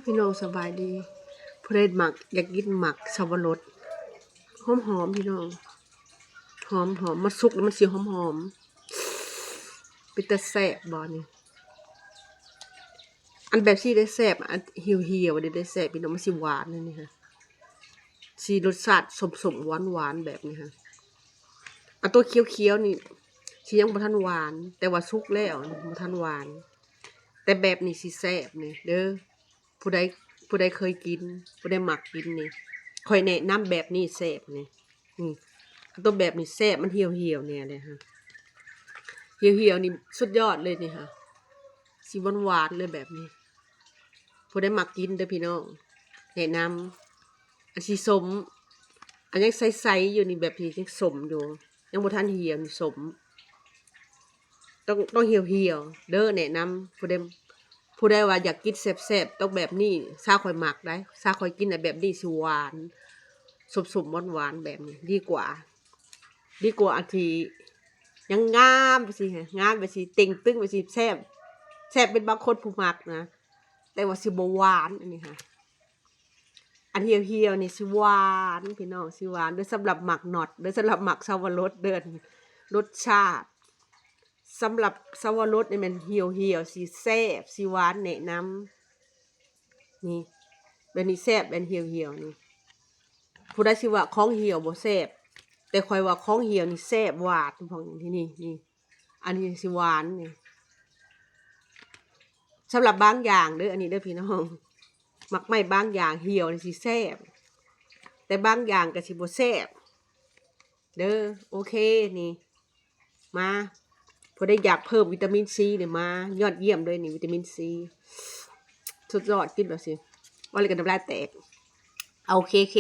ພີ່ນ້ອງສະບາຍດີ. ຜູ້ໃດມັກ ຢາກກິນໝາກສາວະລົດ ຫອມໆ ພີ່ນ້ອງ ຫອມໆ ມັນສຸກແລ້ວມັນຊິຫອມໆ ເປັນຕາແຊບບໍ່ນີ້. ອັນແບບຊີ້ໄດ້ແຊບ ອັນຫ່ຽວໆ ນີ້ໄດ້ແຊບ ພີ່ນ້ອງ ມັນຊິຫວານ ອັນນີ້ຫັ້ນ ຊິລົດຊາດສົ້ມໆ ຫວານໆ ແບບນີ້ຫັ້ນ. ອັນຕົວຂຽວໆ ນີ້ຊິຍັງບໍ່ທັນຫວານ ແຕ່ວ່າສຸກແລ້ວ ບໍ່ທັນຫວານ. ແຕ່ແບບນີ້ຊິແຊບນີ້ເດີ ຜູ້ໃດ ຜູ້ໃດເຄີຍກິນ ຜູ້ໃດມັກກິນນີ້ ຂ້ອຍແນະນຳແບບນີ້ແຊບນີ້. ນີ້ ອັນຕົວແບບນີ້ແຊບ ມັນຫ່ຽວໆ ແດ່ເລີຍຫັ້ນ ຫ່ຽວໆ ນີ້ສຸດຍອດເລີຍນີ້ຫັ້ນ ຊິຫວານໆ ເລີຍແບບນີ້. ຜູ້ໃດມັກກິນເດີພີ່ນ້ອງ ແນະນຳ. ອັນສີສົ້ມ ອັນຍັງໃສໆ ຢູ່ນີ້ ແບບທີ່ຍັງສົ້ມຢູ່ ຍັງບໍ່ທັນຫ່ຽວນີ້ ສົ້ມ ຕ້ອງ ຕ້ອງຫ່ຽວໆ ເດີ ແນະນຳ. ຜູ້ໃດ ຜູ້ໃດວ່າຢາກກິນແຊບໆ ຕ້ອງແບບນີ້ ຊາຂ້ອຍມັກໄດ໋ ຊາຂ້ອຍກິນນະ ແບບນີ້ຊິຫວານ ສົ້ມໆ ຫວານໆ ແບບນີ້ດີກວ່າ ດີກວ່າອັນທີ່ຍັງງາມໄປຊີ້ ງາມໄປຊີ້ ເຕ່ງຕຶງໄປຊີ້ ແຊບ ແຊບເປັນບາງຄົນຜູ້ມັກນະ ແຕ່ວ່າຊິບໍ່ຫວານ ອັນນີ້ຫະ ອັນຫ່ຽວໆ ນີ້ຊິຫວານ ພີ່ນ້ອງ ຊິຫວານເດີ. ສຳລັບໝາກໜອດເດີ ສຳລັບໝາກສາວະລົດເດີ ລົດຊາດ ສຳລັບສາວະລົດນີ້ແມ່ນຫ່ຽວໆ ຊິແຊບ ຊິຫວານ ແນະນຳ. ນີ້ ແບບນີ້ແຊບ ແບບຫ່ຽວໆ ນີ້. ຜູ້ໃດຊິວ່າຂອງຫ່ຽວບໍ່ແຊບ ແຕ່ຂ້ອຍວ່າຂອງຫ່ຽວນີ້ແຊບ ຫວານ ພວກນີ້ ນີ້ ນີ້ ອັນນີ້ຊິຫວານນີ້. ສຳລັບບາງຢ່າງເດີ ອັນນີ້ເດີພີ່ນ້ອງ ໝາກໄມ້ບາງຢ່າງຫ່ຽວນີ້ຊິແຊບ ແຕ່ບາງຢ່າງກໍຊິບໍ່ແຊບເດີ. ໂອເຄ ນີ້ ມາ ຜູ້ໃດຢາກເພີ່ມວິຕາມິນຊີນີ້ ມາ ຍອດຢ້ຽມເລີຍນີ້ ວິຕາມິນຊີ ສຸດຍອດ ກິນແບບຊີ້ ເວົ້າແລ້ວກໍນ້ຳລາຍແຕກ. ໂອເຄ ເຄ